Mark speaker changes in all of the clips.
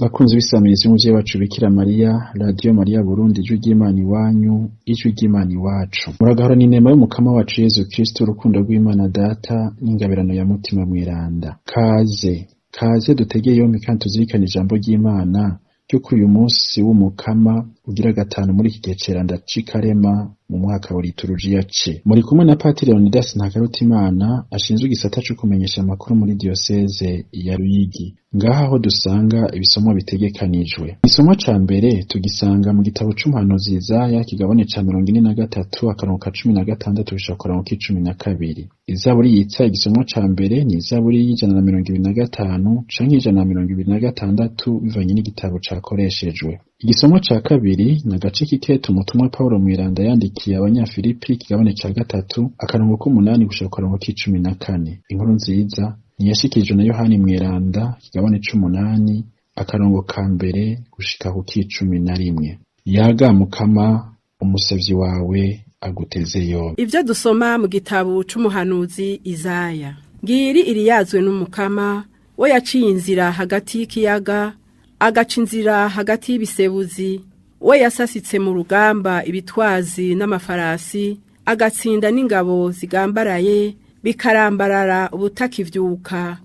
Speaker 1: Bakunzi b'isamirizi y'umuvyeyi wacu Bikira Mariya, Radiyo Mariya Burundi, ijwi ry'Imana iwanyu, ijwi ry'Imana iwacu. Muragahorana inema y'Umukama wacu Yezu Kristo, urukundo rw'Imana Data n'ingabirano ya Mutima Mweranda. Kaze, kaze dutege yompi kandi tuzirikane ijambo ry'Imana ryo kuri uyu munsi w'Umukama ugira gatanu muri iki gihe ceranda c'ikarema mu mwaka wa liturujia C. Muri kumwe na Patiri Leonidas Ntakarutimana ashinzwe igisata co kumenyesha amakuru muri diyoseze ya Ruyigi. Ngaha aho dusanga ibisomwa bitegekanijwe. Igisomwa ca mbere tugisanga mu gitabo c'umuhanuzi Yesaya kigabane ca 43 akarongo ka 16 gushika ku karongo k'icumi na kabiri. Izaburi yitsa igisomwa ca mbere ni izaburi y'125 canke 126 bivanye n'igitabo cakoreshejwe. Igisomwa ca kabiri ni agace k'ikete umutumwa Pawulo Mweranda yandikiye Abanyafilipi ikigabane ca gatatu akarongo k'umunani gushika ku karongo k'icumi na kane. Inkuru nziza niyashikirijwe na Yohani Mweranda ikigabane c'umunani akarongo ka mbere gushika ku k'icumi na rimwe. Yaga Mukama umusavyi wawe aguteze yompi.
Speaker 2: Ibyo dusoma mu gitabo c'umuhanuzi Izaya. Ngiri iriyazwe n'umukama, we yaciye inzira hagati y'ikiyaga, agaca inzira hagati y'ibisebuzi, we yasasitse mu rugamba ibitwazi n'amafarasi, agatsinda n'ingabo zigambaraye, bikarambarara ubutakivyuka,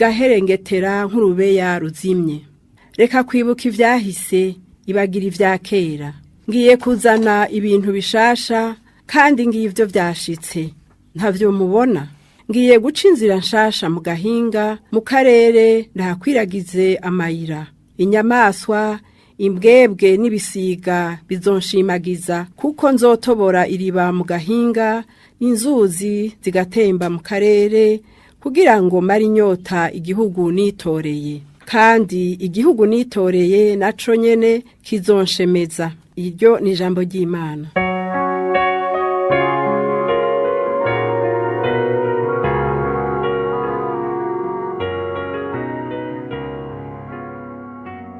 Speaker 2: bigaherengetera nk'urubeya ruzimye. Reka kwibuka ivyahise, ibagira ivya kera. Ngiye kuzana ibintu bishasha, kandi ngivyo vyashitse. Ntavyo mubona? Ngiye guca inzira nshasha mu gahinga, mu karere ndahakwiragize amayira. Inyamaswa, imbwebwe n'ibisiga bizonshimagiza, kuko nzotobora iriba mu gahinga, inzuzi zigatemba mu karere, kugira ngo mare inyota igihugu nitoreye. Kandi igihugu nitoreye naco nyene kizonshemeza. Iryo ni ijambo ry'Imana.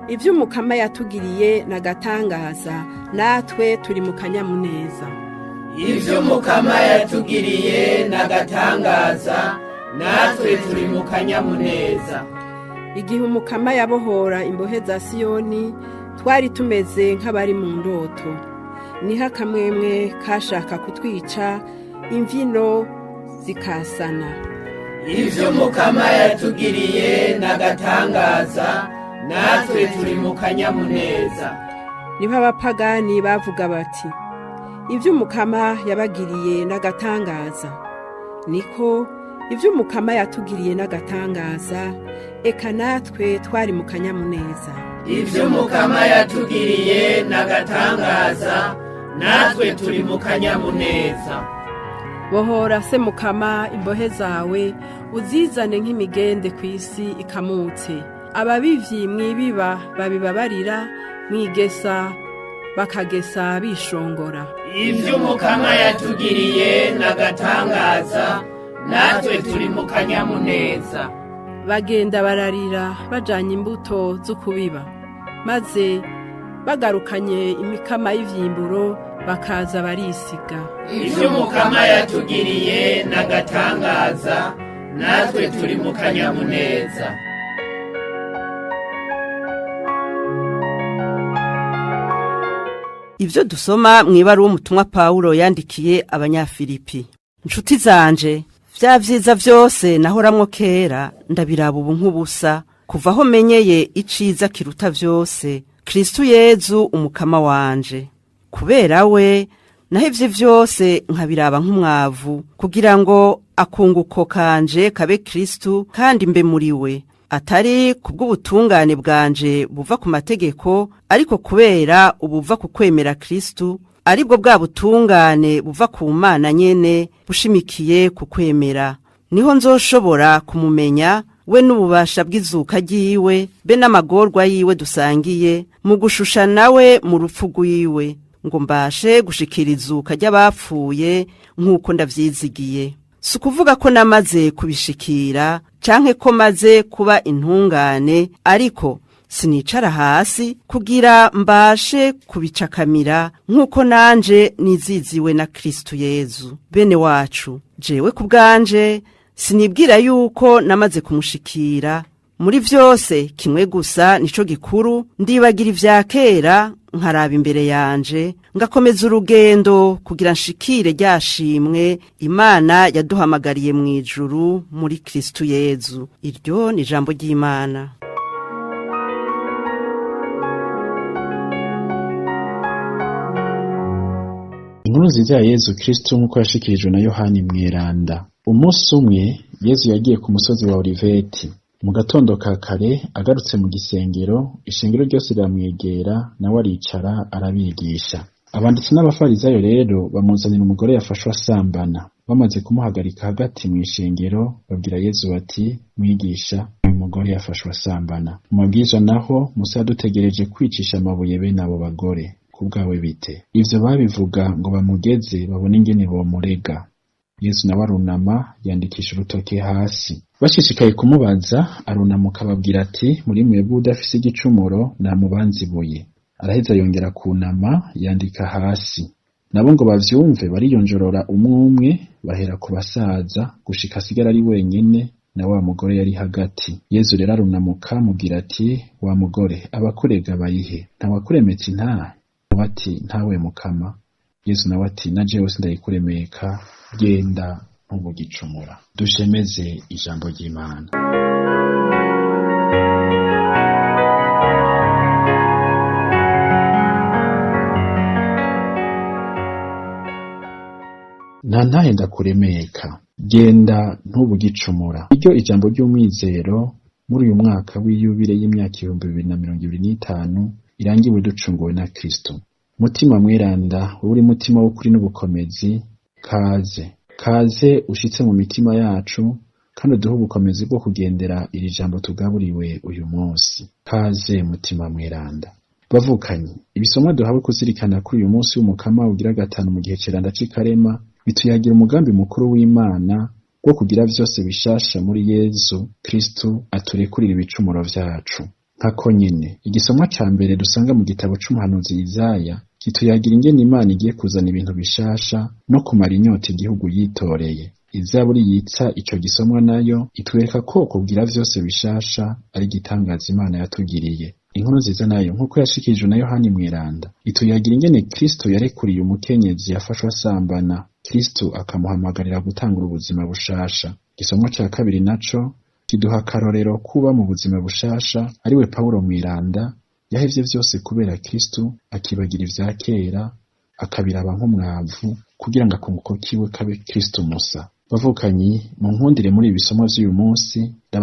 Speaker 2: Ibyo umukama yatugiriye ni agatangaza, natwe turi mu kanyamuneza.
Speaker 3: Ivyo Umukama yatugiriye ni agatangaza, natwe turi mu kanyamuneza.
Speaker 2: Igihe umukama yabohora imbohe za Siyoni, twari tumeze nk'abari mu ndoto. Niho akamwemwe kashaka kutwica, imbyino zikasana.
Speaker 3: Ivyo Umukama yatugiriye ni agatangaza, natwe turi mu kanyamuneza.
Speaker 2: Niho abapagani bavuga bati ibyo umukama yabagiriye n'agatangaza. Niko ibyo umukama yatugiriye n'agatangaza, eka natwe twari mu kanyamuneza.
Speaker 3: Ivyo Umukama yatugiriye ni agatangaza, natwe turi mu kanyamuneza.
Speaker 2: Bohora se mukama imbohe zawe, uzizane nk'imigende ku isi ikamutse. Ababivyi mwibiba babibabarira, mwigesa bakagesa bishongora.
Speaker 3: Ivyo Umukama yatugiriye ni agatangaza, natwe turi mu kanyamuneza.
Speaker 2: Bagenda bararira bajanye imbuto zo kubiba, maze bagarukanye imikama y'ivyimburo bakaza barisiga.
Speaker 3: Ivyo Umukama yatugiriye ni agatangaza, natwe turi mu kanyamuneza.
Speaker 4: Ibyo dusoma mu ibaruwa umutumwa Pawulo yandikiye Abanyafilipi. Nshuti zanje, vya vyiza vyose nahoramwo kera ndabiraba ubu nk'ubusa, kuva aho menyeye iciza kiruta vyose, Kristu Yezu umukama wanje. Kubera we nahevye vyose nkabiraba nk'umwavu, kugira ngo akunguko kanje kabe Kristu kandi mbe muri we, atari kubw'ubutungane bwanje buva ku mategeko, ariko kubera ubuva ku kwemera Kristu, aribwo bwa butungane buva ku Mana nyene bushimikiye ku kwemera. Niho nzoshobora kumumenya we n'ububasha bw'izuka ryiwe, be n'amagorwa yiwe dusangiye, mu gushusha nawe mu rupfu rwiwe, ngo mbashe gushikira izuka ry'abapfuye nk'uko ndavyizigiye. Si ukuvuga ko namaze kubishikira canke ko maze kuba intungane, ariko sinicara hasi kugira mbashe kubicakamira nk'uko nanje niziziwe na Kristu Yezu. Bene wacu, jewe ku bwanje sinibwira yuko namaze kumushikira, Muri vyose kimwe gusa nico gikuru, ndibagira ivya kera nkaraba imbere yanje, ngakomeza urugendo kugira nshikire rya shimwe Imana yaduhamagariye mu ijuru muri Kristu Yezu. Iryo ni ijambo ry'Imana.
Speaker 1: Inkuru nziza ya Yezu Kristu nk'uko yashikirijwe na Yohani Mweranda. Umunsi umwe Yezu yagiye ku musozi wa Oliveti. Mu gatondo ka kare agarutse mu gisengero, ishengero ryose riramwegera, nawe aricara arabigisha. Abanditsi n'abafarizayo rero bamuzanira umugore yafashwe asambana. Bamaze kumuhagarika hagati mu ishengero, babwira Yezu bati: Mwigisha, uyu mugore yafashwe asambana. Mu mabwiriza naho Musa yadutegereje kwicisha amabuye bene abo bagore. Kubwawe bite? Ivyo babivuga ngo bamugeze babone ingene bomurega. Yesu nawe arunama yandikisha urutoke hasi. Bashishikaye kumubaza, arunamuka ababwira ati: muri mwebwe udafise igicumuro namubanze ibuye. Araheza yongera kunama yandika hasi. Nabo ngo bavyumve bariyonjorora umwe umwe, bahera ku basaza gushika asigara ari wenyene na wa mugore yari hagati. Yezu rero arunamuka amubwira ati: wa mugore, abakurega barihe? Ntawakuremetse intahe? Nawe ati: ntawe mukama. Yesu nawe ati: na jewe sindayikuremeka, genda ntubugicumura. Dushemeze ijambo ry'Imana. Nta ntahe ndakuremeka, genda ntubugicumura. Iryo ijambo ry'umwizero muri uyu mwaka w'iyubile y'imyaka 2025 irangiwe ducunguwe na Kristo. Mutima mweranda, wowe uri mutima w'ukuri n'ubukomezi, kaze kaze ushitse mu mitima yacu, kandi uduhe ubukomezi bwo kugendera iri jambo tugaburiwe uyu munsi. Kaze mutima mweranda. Bavukanyi, ibisomwa duhawe kuzirikana kuri uyu munsi w'umukama ugira gatanu mu gihe ceranda c'ikarema bituyagira umugambi mukuru w'Imana wo kugira vyose bishasha muri Yezu Kristu aturekurira ibicumuro vyacu. Nkako nyene igisomwa ca mbere dusanga mu gitabo c'umuhanuzi Izaya kituyagira ingene Imana igiye kuzana ibintu bishasha no kumara inyota igihugu yitoreye. Izaburi yitsa ico gisomwa nayo itwereka ko kugira vyose bishasha ari igitangaza Imana yatugiriye. Inkuru nziza nayo nk'uko yashikirijwe na Yohani Mweranda ituyagira ingene Kristo yarekuriye umukenyezi yafashwe asambana, Kristo akamuhamagarira gutangura ubuzima bushasha. Igisomwa ca kabiri naco kiduha akarorero kuba mu buzima bushasha, ariwe Pawulo Mweranda yahevye vyose kubera Kristo, akibagira ivya kera akabiraba nk'umwavu kugira ngo akunguko kiwe kabe Kristo musa. Bavukanyi, mu nkundire muri ibi bisomo vy'uyu munsi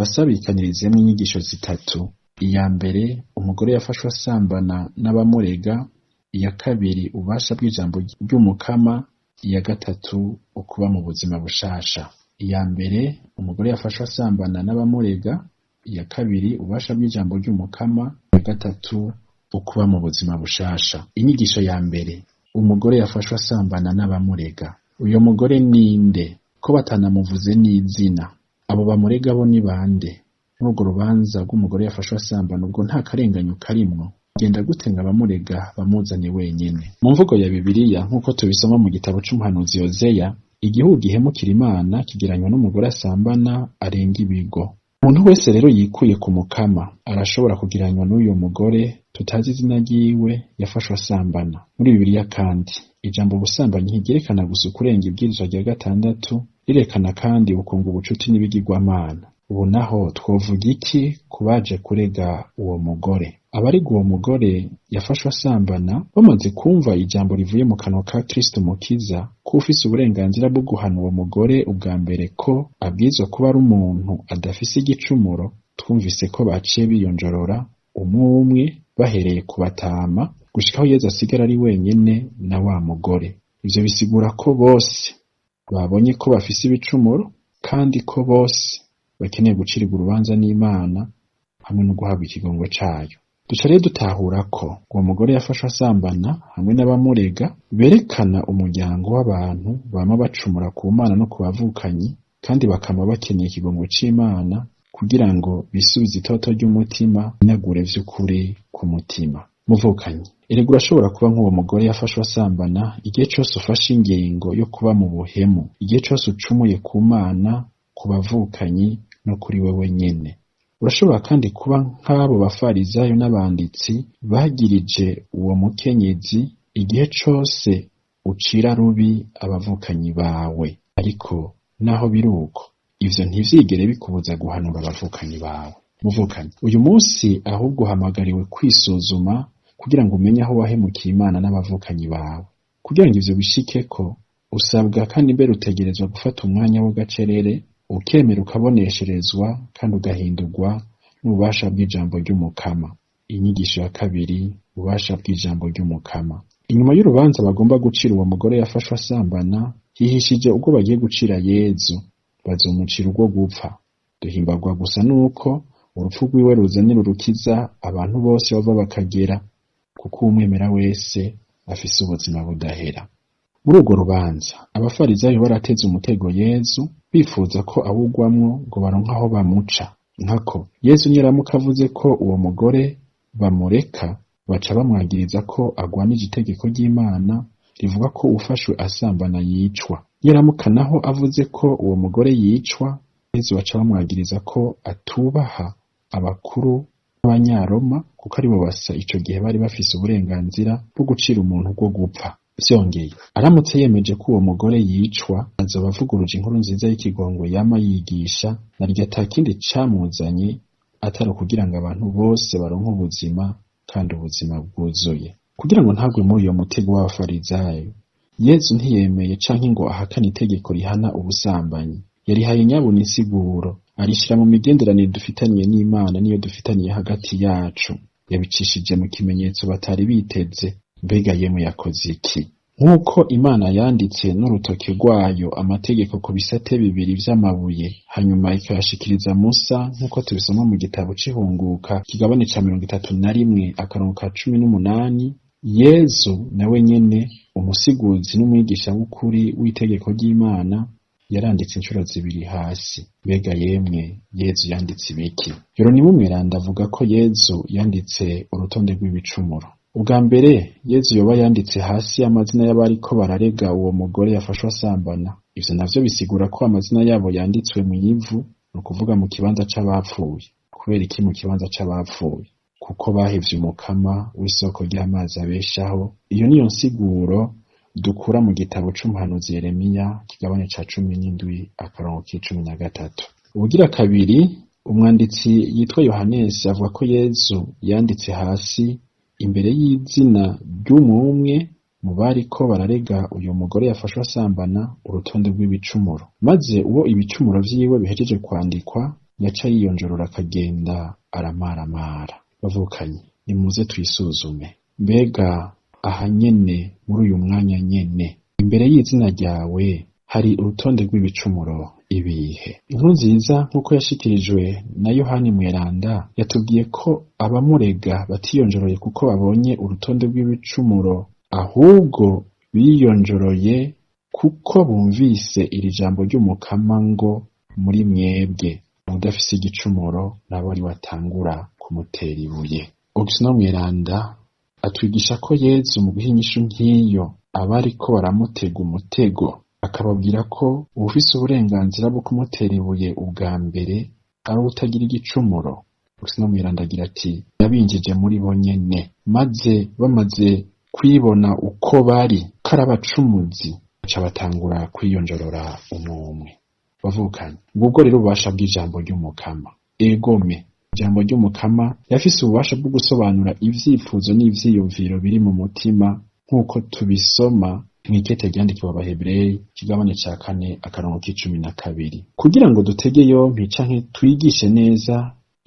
Speaker 1: ndabasabikanirizemwo inyigisho zitatu. Iya mbere, umugore yafashwe asambana n'abamurega. Iya kabiri, ububasha bw'ijambo ry'umukama. Iya gatatu, ukuba mu buzima bushasha. Iya mbere, umugore yafashwe asambana n'abamurega. Iya kabiri, ububasha bw'ijambo ry'umukama. Iya gatatu, ukuba mu buzima bushasha. Inyigisho ya mbere, umugore yafashwe asambana n'abamurega. Uyo mugore ninde? Ko batanamuvuze n'izina? Abo bamurega bo ni bande? Muri urwo rubanza rw'umugore yafashwe asambana ubwo nta karenganyo karimwo. Genda gute ngo abamurega bamuzane wenyene? Mu mvugo ya Bibiliya nk'uko tubisoma mu gitabo c'umuhanuzi Yozeya, igihugu gihemukira Imana kigeranywa n'umugore asambana arenga ibigo. Umuntu wese rero yikuye ku mukama arashobora kugereranywa n'uyo mugore tutazi izina ryiwe yafashwe asambana. Muri Bibiliya kandi ijambo ubusambanyi ntiryerekana gusa ukurenga ibwirizwa rya gatandatu, rirekana kandi ukunga ubucuti n'ibigirwamana. Ubu naho twovuga iki ku baje kurega uwo mugore? Abarega uwo mugore yafashwe asambana bamaze kumva ijambo rivuye mu kanwa ka Kristo Mukiza, ko ufise uburenganzira bwo guhana uwo mugore ubwa mbere ko abwirizwa kuba ari umuntu adafise igicumuro, twumvise ko baciye biyonjorora umwe umwe bahereye ku batama gushika aho Yezu asigara ari wenyene na wa mugore. Ivyo bisigura ko bose babonye ko bafise ibicumuro kandi ko bose bakeneye gucirirwa urubanza n'Imana hamwe no guhabwa ikigongo cayo. Duca rero dutahura ko uwo mugore yafashwe asambana hamwe n'abamurega berekana umuryango w'abantu bama bacumura ku Mana no ku bavukanyi, kandi bakama bakeneye ikigongo c'Imana kugira ngo bisubize itoto ry'umutima, binagure vy'ukuri ku mutima. Muvukanyi, erega urashobora kuba nk'uwo mugore yafashwe asambana igihe cose ufashe ingingo yo kuba mu buhemu, igihe cose ucumuye ku Mana, ku bavukanyi no kuri wewe nyene. Urashobora kandi kuba nk'abo bafarizayo n'abanditsi bagirije uwo mukenyezi igihe cose ucira rubi abavukanyi bawe. Ariko naho biri uko, ivyo ntivyigere bikubuza guhanura abavukanyi bawe. Muvukanyi, uyu munsi ahubwo uhamagariwe kwisuzuma kugira ngo umenye aho wahemukiye Imana n'abavukanyi bawe. Kugira ngo ivyo bishikeko, usabwa kandi mbere utegerezwa gufata umwanya w'agacerere, ukemera ukabonesherezwa kandi ugahindurwa n'ububasha bw'ijambo ry'Umukama. Inyigisho ya kabiri, ububasha bw'ijambo ry'Umukama. Inyuma y'urubanza bagomba gucira uwo mugore yafashwe asambana, hihishije ubwo bagiye gucira Yezu, bazomucira urwo gupfa. Duhimbagwa gusa nuko urupfu rwiwe ruzanira urukiza abantu bose bava bakagera, kuko uwumwemera wese afise ubuzima budahera. Muri urwo rubanza, abafarizayo barateze umutego Yezu, bifuza ko awugwamwo ngo baronke aho bamuca. Nkako Yezu niyaramuka avuze ko uwo mugore bamureka, baca bamwagiriza ko agwanije itegeko ry'Imana rivuga ko uwufashwe asambana yicwa. Niyaramuka naho avuze ko uwo mugore yicwa, Yezu baca bamwagiriza ko atubaha abakuru b'Abanyaroma, kuko aribo basa ico gihe bari bafise uburenganzira bwo gucira umuntu bwo gupfa. Vyongeye, aramutse yemeje ko uwo mugore yicwa, azoba avuguruje inkuru nziza y'ikigongo yama yigisha, naryo ata kindi camuzanye atari ukugira ngo abantu bose baronke ubuzima kandi ubuzima bwuzuye. Kugira ngo ntagwe muri uyo mutego w'abafarizayo, Yezu ntiyemeye canke ngo ahakane itegeko rihana ubusambanyi. Yarihaye nyabuna insiguro, arishira mu migenderanire dufitaniye n'Imana n'iyo dufitaniye hagati yacu. Yabicishije mu kimenyetso batari biteze. Mbega yemwe yakoze iki? Nk'uko Imana yanditse n'urutoke rwayo amategeko ku bisate bibiri vy'amabuye, hanyuma ikayashikiriza Musa, nk'uko tubisoma mu gitabo c'Ihunguka, kigabane ca 31 akarongo ka 18, Yezu nawe nyene, umusiguzi n'umwigisha w'ukuri w'itegeko ry'Imana, yaranditse incuro zibiri hasi. Mbega yemwe Yezu yanditse ibiki? Yeronimo Mweranda avuga ko Yezu yanditse urutonde rw'ibicumuro. Ubwa mbere, Yezu yoba yanditse hasi amazina y'abariko bararega uwo mugore yafashwe asambana. Ivyo navyo bisigura ko amazina yabo yanditswe mw'ivu, ni ukuvuga mu kibanza c'abapfuye. Kubera iki mu kibanza c'abapfuye? Kuko bahevye Umukama w'isoko ry'amazi abeshaho. Iyo niyo nsiguro dukura mu gitabo c'umuhanuzi Yeremiya, kigabane ca 17 akarongo k'13. Ubugira kabiri, umwanditsi yitwa Yohanesi avuga ko Yezu yanditse hasi imbere y'izina ry'umwe mu bariko bararega uyu mugore yafashwe asambana urutonde rw'ibicumuro. Maze uwo ibicumuro vyiwe bihejeje kwandikwa, yaca yiyonjorora akagenda aramaramara. Bavukanye, nimuze twisuzume. Mbega aha nyene muri uyu mwanya nyene, imbere y'izina ryawe hari urutonde rw'ibicumuro ibihe? Inkuru nziza nk'uko yashikirijwe na Yohani Mweranda yatubwiye ko abamurega batiyonjoroye kuko babonye urutonde rw'ibicumuro, ahubwo biyonjoroye kuko bumvise iri jambo ry'Umukama ngo muri mwebwe uwudafise igicumuro nabo ari watangura kumutera ibuye. Augustino Mweranda atwigisha ko Yezu mu guha inyishu nk'iyo abariko baramutega umutego, akababwira ko uwufise uburenganzira bwo kumutera ibuye ubwa mbere ari uwutagira igicumuro. Augustino Mweranda agira ati yabinjije muri bo nyene, maze bamaze kwibona uko bari ko ari abacumuzi, baca batangura kwiyonjorora umwumwe. Bavukanye, ngubwo rero ububasha bw'ijambo ry'Umukama. Egome, ijambo ry'Umukama yafise ububasha bwo gusobanura ivyifuzo n'ivyiyumviro biri mu mutima, nk'uko tubisoma mw'ikete ryandikiwe Abahebureyi, ikigabane ca 4 akarongo k'12. Kugira ngo dutege yompi canke twigishe neza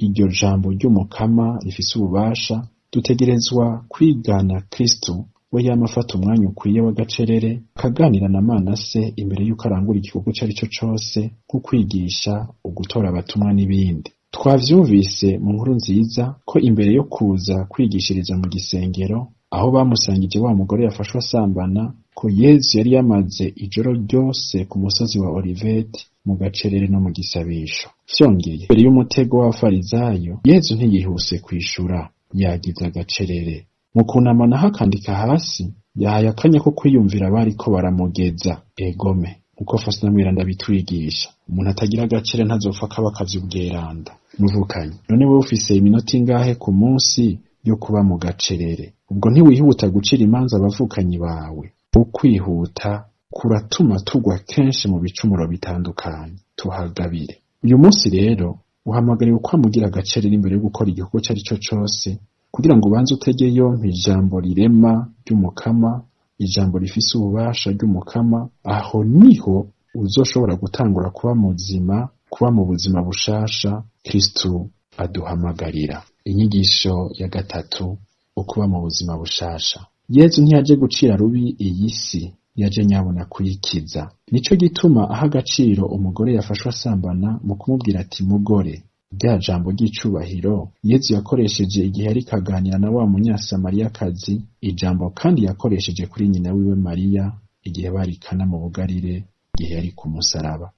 Speaker 1: iryo jambo ry'Umukama rifise ububasha, dutegerezwa kwigana Kristu, we yama afata umwanya ukwiye w'agacerere, akaganira na Mana se imbere y'uko arangura igikorwa ico arico cose, nko kwigisha, ugutora abatumwa n'ibindi. Twavyumvise mu nkuru nziza ko imbere yo kuza kwigishiriza mu gisengero, aho bamusangije wa mugore yafashwe asambana, ko Yezu yari yamaze ijoro ryose ku musozi wa Oliveti mu gacerere no mu gisabisho. Vyongeye, imbere y'umutego w'abafarizayo, Yezu ntiyihuse kwishura, yagize agacerere. Mu kunama naho akandika hasi, yahaye akanya ko kwiyumvira abariko baramugeza. Egome, nkuko Faustina Mweranda abitwigisha, umuntu atagira agacere ntazopfa akaba akavye ubweranda. Muvukanye, none wowe ufise iminota ingahe ku munsi yo kuba mu gacerere? Ubwo ntiwihuta gucira imanza abavukanyi bawe? Ukwihuta kuratuma tugwa kenshi mu bicumuro bitandukanye. Tuhagabire. Uyu munsi rero uhamagariwe kwamugira agacerere imbere yo gukora igikorwa ico ari cyo cose, kugira ngo ubanze utege yompi ijambo rirema ry'Umukama, ijambo rifise ububasha ry'Umukama. Aho niho uzoshobora gutangura kuba muzima, kuba mu buzima bushasha Kristu aduhamagarira. Inyigisho ya gatatu, ukuba mu buzima bushasha. Yezu ntiyaje gucira rubi iyi si, yaje nyabona kuyikiza. Nico gituma aha agaciro umugore yafashwe asambana mu kumubwira ati: mugore. Rya jambo ry'icubahiro Yezu yakoresheje igihe yariko aganira na wa munyasamariyakazi, ijambo kandi yakoresheje kuri nyina wiwe Mariya igihe bari Kana mu Bugarire, igihe yari ku musaraba.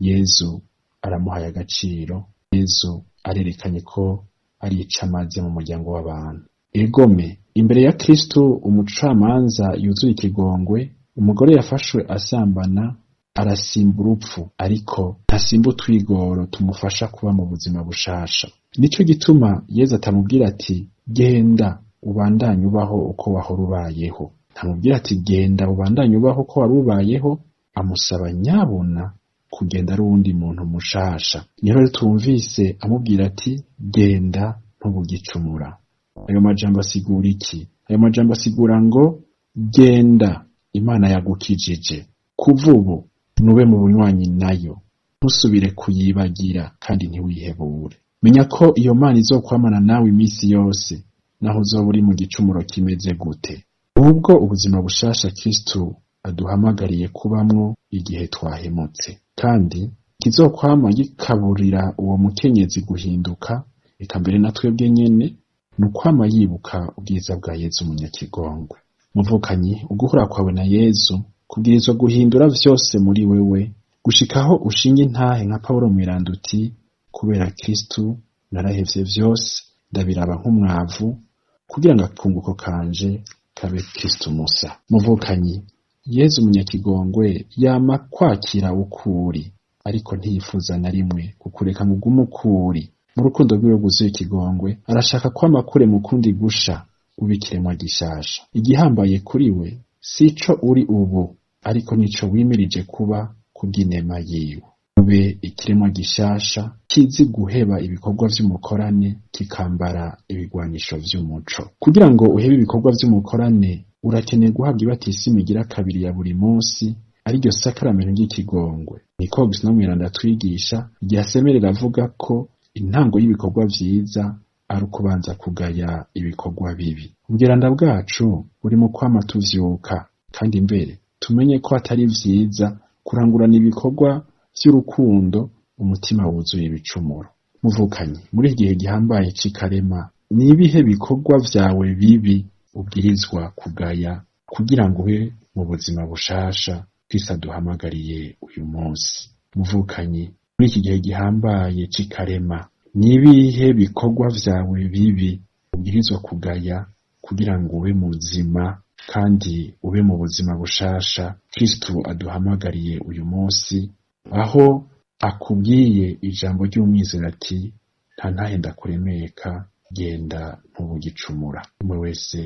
Speaker 1: Yezu aramuhaye agaciro. Yezu arerekanye ko ari icamaze mu muryango w'abantu. Egome, imbere ya Kristu umucamanza yuzuye ikigongwe, umugore yafashwe asambana arasimba urupfu, ariko ntasimba utwigoro tumufasha kuba mu buzima bushasha. Nico gituma Yezu atamubwira ati: genda ubandanye ubaho uko wahora ubayeho. Ntamubwira ati: genda ubandanye ubaho uko wari ubayeho. Amusaba nyabona kugenda ari uwundi muntu mushasha. Niho rero tumvise amubwira ati: genda ntubugicumura. Ayo majambo asigura iki? Ayo majambo asigura ngo: genda, Imana yagukijije, kuva ubu nube mu bunywanyi nayo, ntusubire kuyibagira kandi ntiwihebure. Menya ko iyo Mana izokwamana nawe iminsi yose, naho uzoba uri mu gicumuro kimeze gute. Ubwo ubuzima bushasha Kristu aduhamagariye kubamwo igihe twahemutse, kandi kizokwama gikaburira uwo mukenyezi guhinduka, eka mbere na twebwe nyene, ni ukwama yibuka ubwiza bwa Yezu umunyakigongwe. Muvukanyi, uguhura kwawe na Yezu kubwirizwa guhindura vyose muri wewe, gushikaho ushinga intahe nka Pawulo mweranda uti: kubera Kristu narahevye vyose, ndabiraba nk'umwavu, kugira ngo akunguko kanje kabe Kristu musa. Muvukanyi, Yezu umunyakigongwe yama kwakira ukuri, ariko ntiyifuza na rimwe kukureka ngo ugume ukuri. Mu rukundo rwiwe rwuzuye ikigongwe arashaka kwama kure mu kundi gusha ube ikiremwa gishasha. Igihambaye kuri we sico uri ubu, ariko nico wimirije kuba kubw'inema yiwe. Ube ikiremwa gishasha kizi guheba ibikorwa vy'umukorane, kikambara ibigwanisho vy'umuco. Kugira ngo uhebe ibikorwa vy'umukorane, urakeneye guhabwa ibatisimu igira kabiri ya buri munsi, ariryo sakaramento ry'ikigongwe. Niko Augustino Mweranda atwigisha igihe asemerera avuga ko intango y'ibikorwa vyiza ari ukubanza kugaya ibikorwa bibi. Ubweranda bwacu buri mu kwama tuvyuka, kandi mbere tumenye ko atari vyiza kurangurana ibikorwa vy'urukundo umutima wuzuye ibicumuro. Muvukanye, muri iki gihe gihambaye c'ikarema, ni ibihe bikorwa vyawe bibi ubwirizwa kugaya kugira ngo ube mu buzima bushasha Kristo aduhamagariye uyu munsi? Muvukanye, muri iki gihe gihambaye c'ikarema, ni ibihe bikorwa vyawe bibi ubwirizwa kugaya kugira ngo ube muzima kandi ube mu buzima bushasha Kristo aduhamagariye uyu munsi, aho akubwiye ijambo ry'umwizero ati: nta ntahe ndakuremeka, genda ntubugicumura. Umwe wese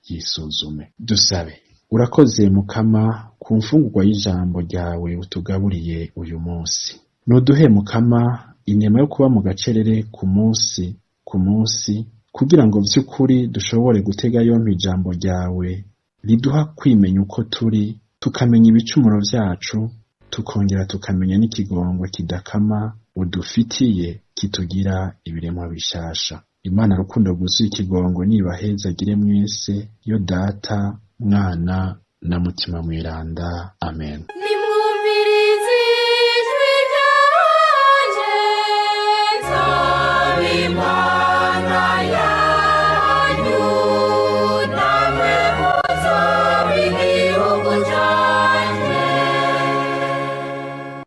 Speaker 1: yisuzume. Dusabe. Urakoze Mukama ku mfungurwa y'ijambo ryawe utugaburiye uyu munsi. Nuduhe Mukama inema yo kuba mu gacerere ku munsi ku munsi, kugira ngo vy'ukuri dushobore gutega yompi ijambo ryawe riduha kwimenya uko turi, tukamenya ibicumuro vyacu, tukongera tukamenya n'ikigongwe kidakama udufitiye kitugira ibiremwa bishasha. Imana rukundo rwuzuye ikigongwe nibahezagire mwese, yo Data, Mwana na Mutima Mweranda. Amen.